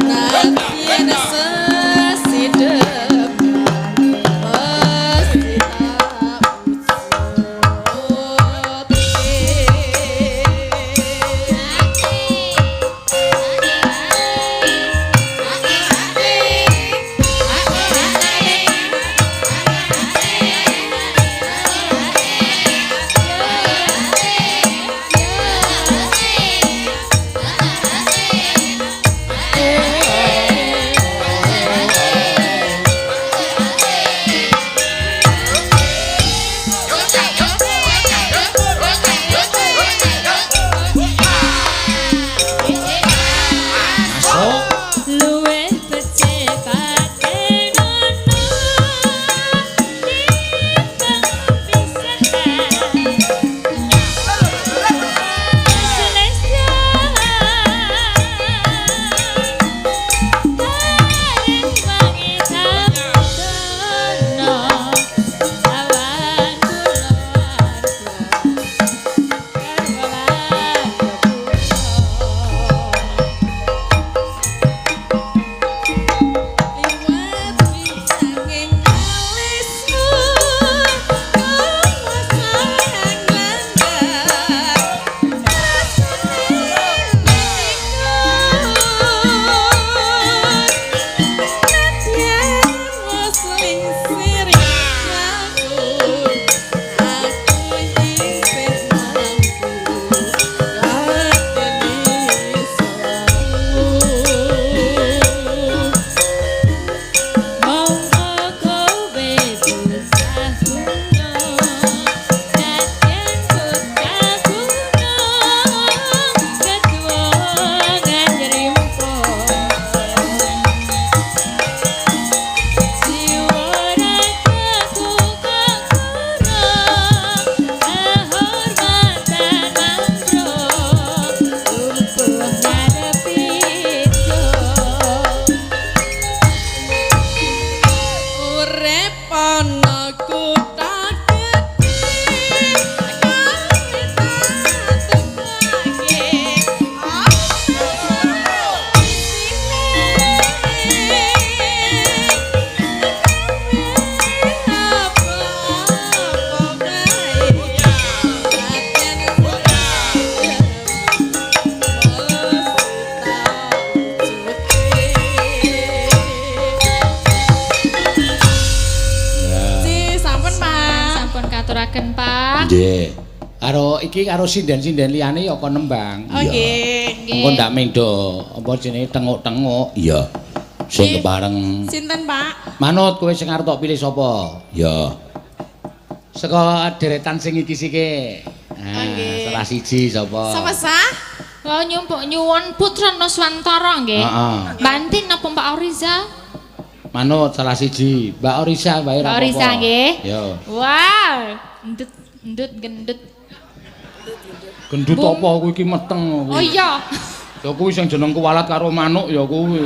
nadyan sesidep mesti tak puji. diaturaken, Pak. Nggih. Karo iki karo sinden-sinden liyane ya kon nembang. Oh nggih. Engko ndak mendo apa jenenge tenguk-tenguk. Iya. Sing kepareng. Sinten, Pak? Manut kowe sing arep tok pilih sapa? Ya. Saka deretan sing iki sike. Nah, salah siji sapa? Sapa sah? Oh nyumpuk nyuwun Putra Nuswantara nggih. Heeh. Bantin napa Mbak Oriza? Manut salah siji. Mbak Oriza wae ra apa-apa. Mbak Oriza nggih. Ya. Wah, endut endut gendut. Gendut apa kuwi iki meteng kuwi. Oh iya. Ya kuwi sing jeneng kuwalat karo manuk ya kuwi.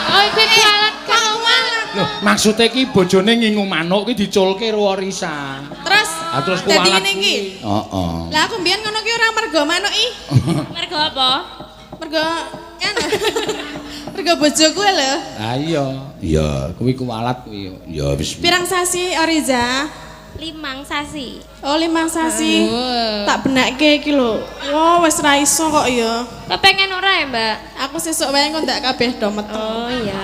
Oh kuwi kuwalat karo manuk. Lho, maksude iki bojone ngingu manuk ki diculke karo Orisa. Terus ha terus kuwalat. Dadi ngene iki. Heeh. Lah aku mbiyen ngono ki ora mergo manuk i. Mergo apa? Mergo kan. Mergo bojoku lho. Ha iya. Iya, kuwi kuwalat kuwi. Ya wis. Pirang sasi Oriza? 5 sasi. Oh, 5 sasi. Tak benakke iki lho. Wah, wis ra iso kok ya. Kepengen ora ya, Mbak? Aku sesuk wae engko ndak kabeh do meteng. Oh iya.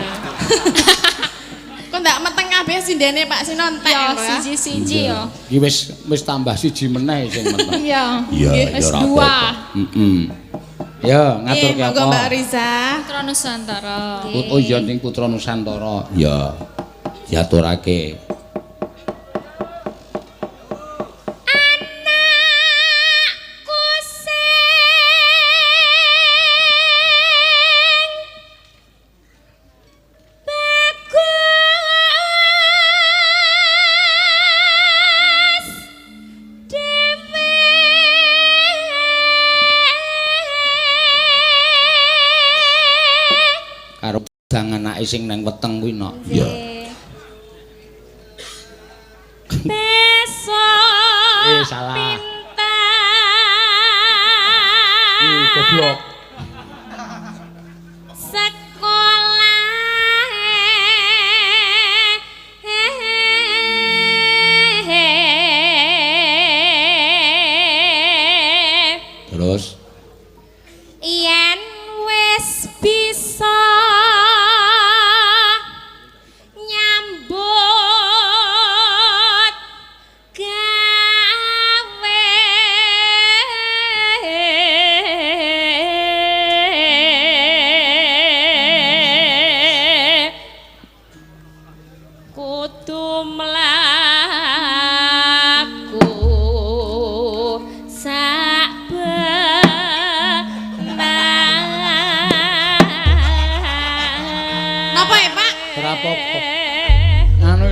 Kok ndak meteng kabeh sindene Pak Sinon entek ya. Siji-siji ya. Iki wis tambah siji meneh sing meteng. Iya. Iya, wis 2. Heeh. Ya, ngaturke apa? Monggo Mbak Riza. Putra Nusantara. Oh iya ning Putra Nusantara. Ya. Diaturake. Anake sing nang weteng kuwi nok. Iya. Besok salah. Pintar. Ih, goblok. Sekolah. Terus yen wis bisa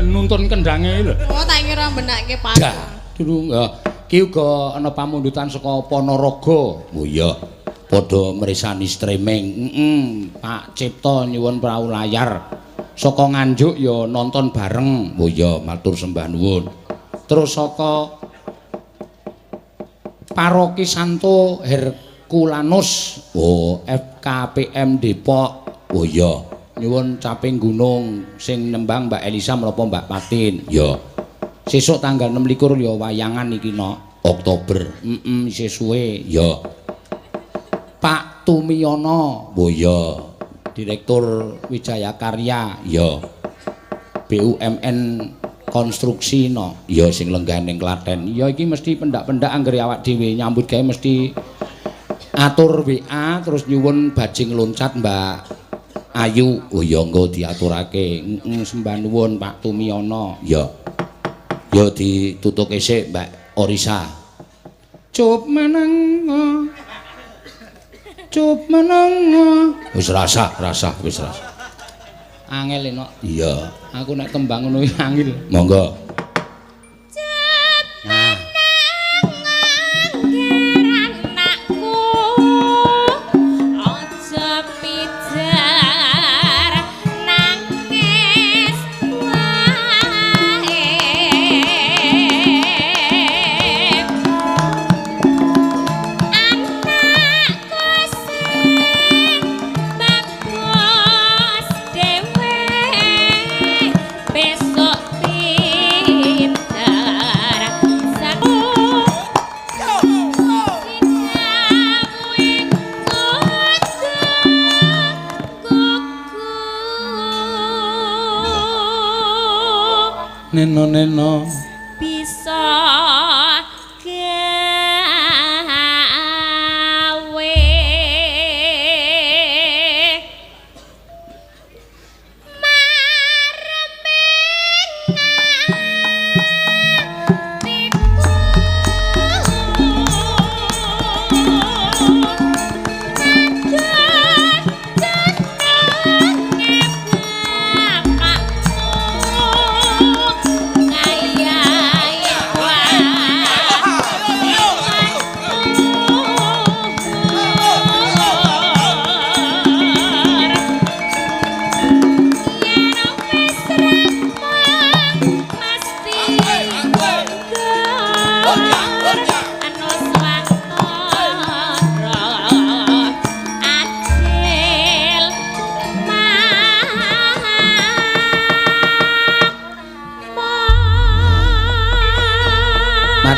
nuntun kendange lho. Oh, tak kira benake Pak. Dah, durung. Ki uga ana pamundutan saka Ponorogo. Oh iya. Padha mresani streaming. Heeh, Pak Cipto nyuwun prau layar. Saka Nganjuk ya nonton bareng. Oh iya, matur sembah nuwun. Terus saka Paroki Santo Herculanus. Oh, FKPM Depok. Oh iya. Nyuwun caping gunung sing nembang Mbak Elisa menapa Mbak Patin. Ya. Sesuk tanggal 26 ya wayangan iki nok Oktober. Heeh, isih suwe. Ya. Pak Tumiyono. Oh iya. Direktur Wijaya Karya. Ya. BUMN Konstruksi nok. Ya sing lenggah ning Klaten. Ya iki mesti pendak-pendak anggere awak dhewe nyambut gawe mesti atur WA terus nyuwun bajing loncat Mbak Ayu. Oh ya engko diaturake. Heeh, sembah nuwun Pak Tumiyono. Ya. Ya ditutuke sik Mbak Orisa. Cup meneng. Cup meneng. Wis rasah, rasah, wis rasah. Angel enak. Iya, aku nek tembang ngono iki angel. Monggo. Cup Nah. Anakku aja pijar nangis wae. Anakku sing bagus dhewe besok pintar saku. Neno neno Bisa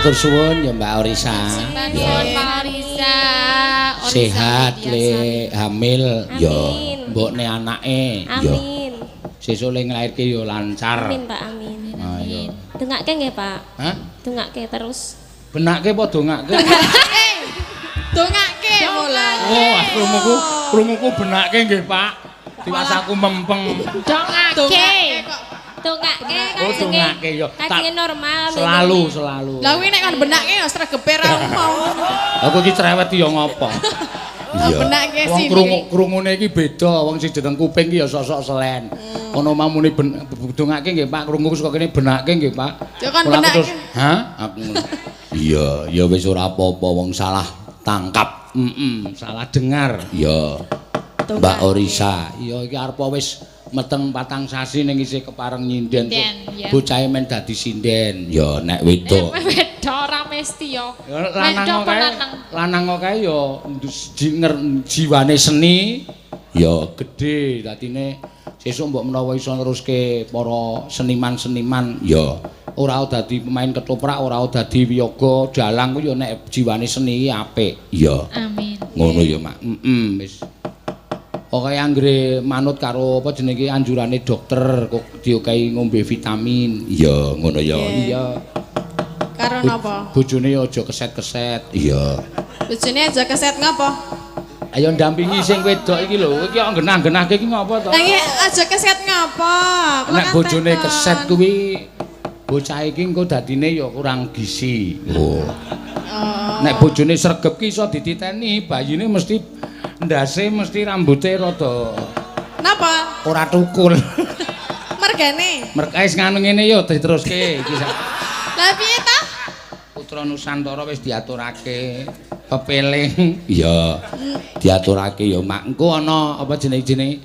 Matur suwun ya Mbak Orisa. Nuwun Mbak Orisa. Sehat le hamil ya. Mbokne anake ya. Amin. Sesuk le nglairke ya lancar. Amin Pak, amin. Ayo. Dongake nggih Pak. Hah? Dongake terus. Benake apa dongake? Dongake mulai. Oh, krunguku benake nggih Pak. Tiwas aku mempeng. Dongake. Dongake Oh, dongake ya. Kajenge normal. Selalu. Lah kuwi nek kon benake ya sregepe ra mau. Aku iki cerewet ya ngopo? Iya. Benake wong sini. Krungu-krungune iki beda, wong sing jeneng kuping iki ya sok-sok selen. Ono mamune dongake nggih Pak, krungu saka kene benake nggih Pak. Ya kon benake. Terus, hah? Aku ngono. Iya, ya wis ora apa-apa wong salah tangkap. Salah dengar. Iya. Mbak Orisa, iya iki arep wis meteng 4 sasi ning isih kepareng nyinden. Bocahe men dadi sinden. Ya nek wedok. Wedok ora mesti ya. Lanang kae, lanang kae ya jiwane seni ya gedhe. Dadine sesuk mbok menawa iso neruske para seniman-seniman ya ora dadi pemain ketoprak, ora dadi wiyaga, dalang kuwi ya nek jiwane seni apik. Ya. Amin. Ngono ya, Mak. Wis. Pokoke anggere manut karo apa jenenge anjurane dokter kok diokehi ngombe vitamin. Iya, ngono ya. Iya. Karo napa? Bojone ya aja keset-keset. Iya. Bojone aja keset ngapa? Ayo ndampingi sing wedok iki lho. Iki kok genah-genahke iki ngapa to? Lah iki aja keset ngapa? Nek bojone keset kuwi bocah iki engko dadine ya kurang gizi. Oh. Nek bojone sregep ki iso dititeni, bayine mesti ndase mesti rambute rada. Napa? Ora tukul. Mergane. Mergae nganu ngene ya diteruske iki. Lah piye ta? Putra Nusantara wis diaturake pepeling. Iya. Diaturake ya Mak. Engko ana apa jenenge-jenenge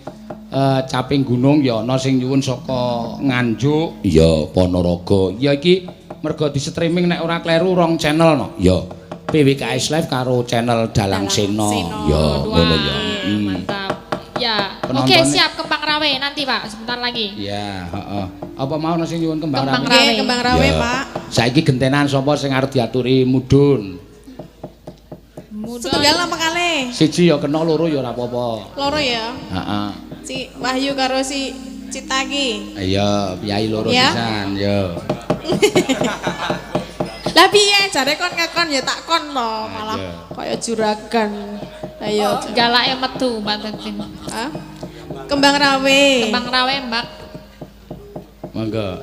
caping gunung ya ana sing nyuwun saka Nganjuk. Iya, Ponorogo. Ya iki mergo di streaming nek ora kleru rong channel no. Ya. PWKS Live karo channel Dalang Seno. Ya, ngono ya. Mantap. Ya. Oke, siap Kembang Rawe nanti, Pak, sebentar lagi. Iya, heeh. Apa mau ana sing nyuwun Kembang Rawe? Nggih, Kembang Rawe, Pak. Saiki gentenan sapa sing arep diaturi mudhun? Setunggal apa kalih? Siji ya kena, loro ya ora apa-apa. Loro ya? Heeh. Si Wahyu karo si Cita iki. Iya, piyai loro pisan, ya. Lah piye jare kon ngekon ya tak kon to, malah kaya juragan. Ayo galake metu Mbak Tintin. Hah? Kembang Rawe. Kembang Rawe, Mbak. Monggo.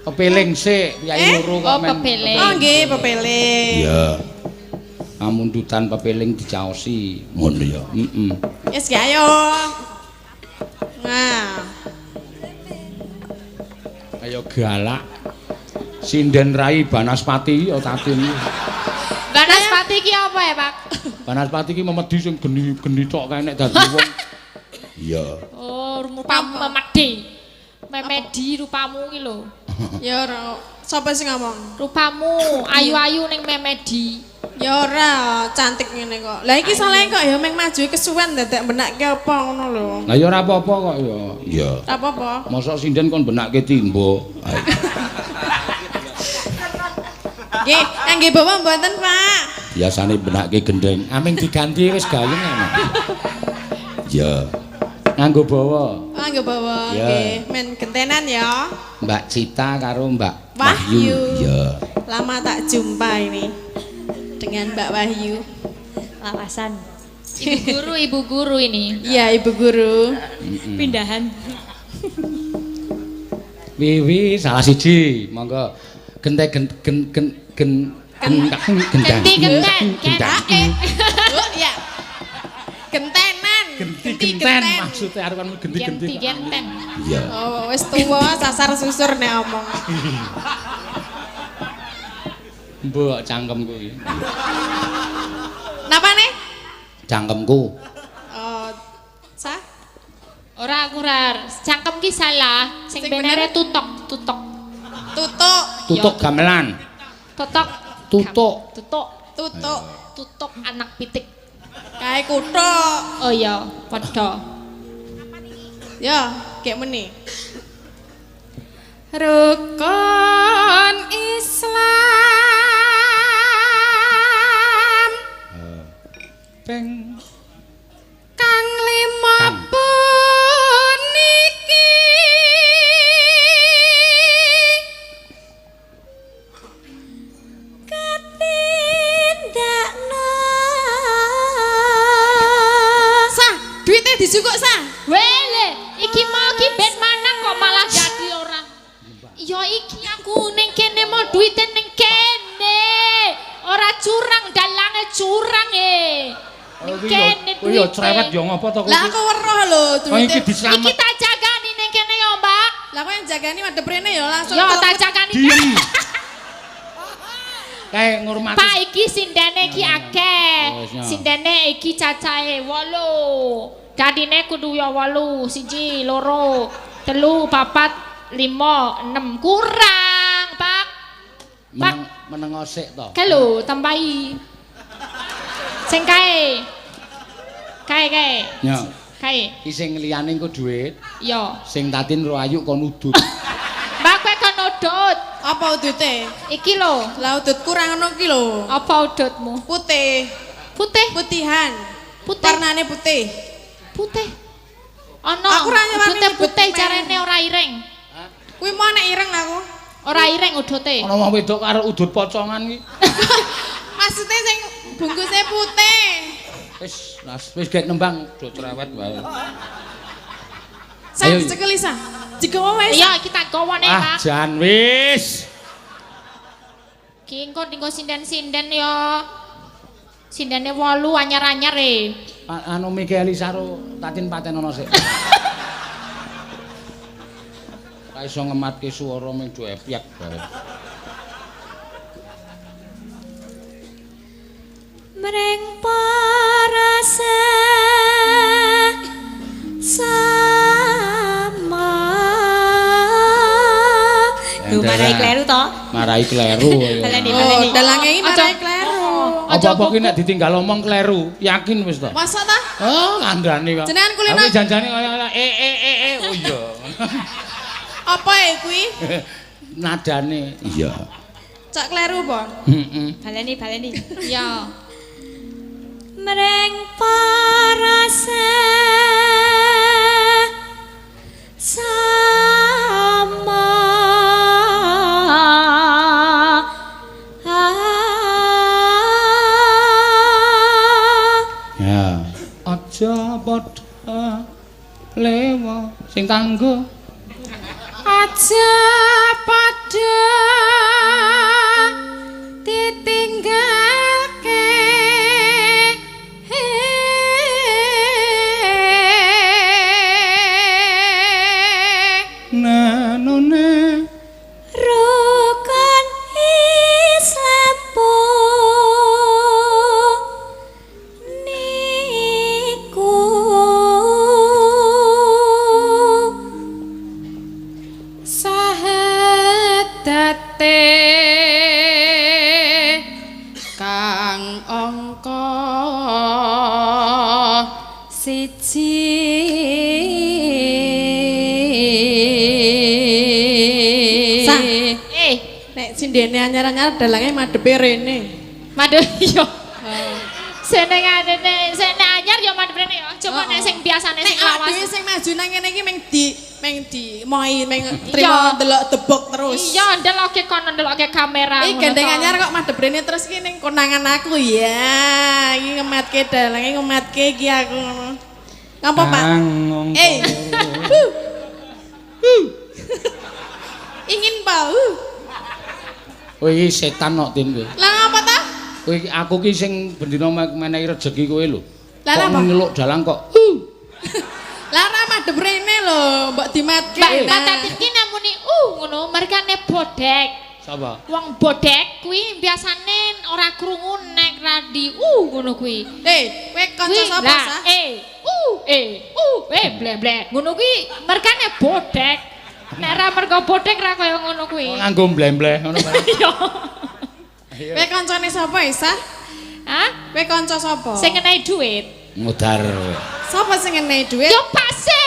Pepeling sik, piyai loro kok men. Oh, pepeling. Oh nggih, pepeling. Iya. Pamundutan pepeling dicaosi. Ngono ya. Heeh. Wis ayo. Nah. Ayo galak. Sinden Rai Banaspati ya tatin. Banaspati ki apa ya, Pak? Banaspati ki memedi sing geni-geni tok kae nek dadi wong. Iya. Oh, rupamu memedi. Memedi rupamu ki lho. Ya ora. Sapa sing ngomong? Rupamu ayu-ayu ning memedi. Ya ora, cantik ngene kok. Lah iki salahe kok ya meng maju kesuwen dadak benakke apa ngono lho. Lah ya ora apa-apa kok ya. Iya. Ora apa-apa. Mosok sinden kon benakke timbo. Nggih, kangge bawa mboten, Pak. Biasane benakke gendeng. Aming diganti wis gayeng ana. Iya. Nganggo bawa. Nganggo bawa, nggih. Men gentenan ya. Mbak Cita karo Mbak Wahyu. Iya. Lama tak jumpa ini dengan Mbak Wahyu. Lawasan. Ibu guru ini. Iya, ibu guru. Pindahan. Wiwi salah siji, monggo. Gente gen gen gen gen gendang. Genti genten. Gendang. Oh iya. Gentenan. Genti genten maksudnya arep kan genti-genti. Genti genten. Iya. Oh, wis tuwa sasar susur nek omong. Mbok cangkemku iki. Napa nih? Cangkemku. Oh, sah? Ora aku rar. Cangkem ki salah. Sing benere tutok, tutok. Tutuk. Tutuk gamelan. Tutok. Tutuk. Tutuk. Tutuk. Tutuk anak pitik. Kae kuthuk. Oh iya, padha. Ya, gek meni. Rukun Islam. gepeng. Kang lima Kang. puniki Katindakno. Sah, duitnya dijukuk sah. Wele, iki mau ki ben manang kok malah dadi ora. Ya iki aku ning kene mau duite ning kene. Ora curang, dalange curang e. Ning kene Kowe ya duite. cerewet ya ngopo to kowe? Lah aku weruh lho Kok iki duitnya. dislamet. Iki tak jagani ning kene ya, Mbak. Lah kowe yang jagani madhep rene ya langsung. Ya tak jagani. Diem. Kayak ngurmati. Pak iki sindene iki akeh. Oh, wis, ya. Sindene iki cacahe 8. Dadine kudu ya 8. 1, 2, 3, 4, 5, 6. Kurang, Pak. Pak. Meneng sik to. Kae lho, tambahi. Sing kae. Kae kae. Ya. Kae. Iki sing liyane engko dhuwit, Yo. sing Tatin ro Ayu kon udut. Mbak kowe kon udut. Apa udute? Iki lho, Lah udutku ra ngono ki lho. apa udutmu? Putih, Putih, putihan. Putih. Warnane putih. putih. Ana. Aku ra nyawani udute nyebut putih merek. jarene ora ireng. Kuwi mau nek ireng aku. Ora ireng udute. Ana wong wedok karo udut pocongan iki. Maksudnya sing bungkusnya putih. Wis, wis gek nembang do cerewet wae. Sah Ayo. dicekeli sah. Digawa wae. Iya, iki tak gawane, Ah, Pak. jan wis. Ki engko dinggo sinden-sinden ya. Sindene 8 anyar-anyar e. Anu Miki Elisa karo Tatin paten ana sik. Ra iso ngematke swara ming do epyek bae. Mring para sama. Duh, marai kleru to? Marai kleru. Baleni, Oh, baleni. dalange iki marai Aja. kleru. Apa-apa ki nek ditinggal omong kleru, yakin wis to. Masa ta? Oh, kandhane kok. Jenengan kulino- Aku janjane kaya e e e e. Oh iya. Apa ya kuwi? Nadane. Iya. Cak kleru apa? Heeh. Baleni, baleni. Ya. Mring para sama. Ya. Aja padha lewa sing tanggo. Aja padha ditinggalke. Nanone Rukun Islam niku Sahadate kang angka siji. Sah. Eh, Nek sindene anyar-anyar dalange madhepe rene. madhep yo. Senengane nek sing nek anyar ya madhep rene ya. Coba nek sing biasane Nek sing awake lawas. dhewe sing maju nang ngene iki meng di moi meng trimo delok debok terus. Iya, ndeloke kono ndeloke kamera. Iki ngono gandeng to. anyar kok madhep rene terus iki ning konangan aku ya. Iki ngematke dalange ngematke iki aku ngono. Ngapa, Pak? Kang Eh. Ingin Pak. Kowe iki setan kok Tin kowe. Lah ngapa ta? Kowe iki aku ki sing bendina menehi rejeki kowe lho. Lah, Kok apa? nyeluk dalang kok. Lah ora madhep rene lho, mbok dimatke. Mbak Nah. Mbak Tatin ki namuni ngono mergane bodek. Sapa? Wong bodek kuwi biasane ora krungu nek ra di ngono kuwi. Eh, kowe kanca Kuwi, sapa lah, sah? Eh, ble ble. Ngono kuwi mergane bodek. Nek ra mergo bodek ra kaya ngono kuwi. Nganggo mbleh-mbleh ngono bae. Iya. Kowe kancane sapa, Isa? Hah? Kowe kanca sapa? Sing ngenai duit. Ngudar. Sapa sing ngenai duit? Yo Pak Se.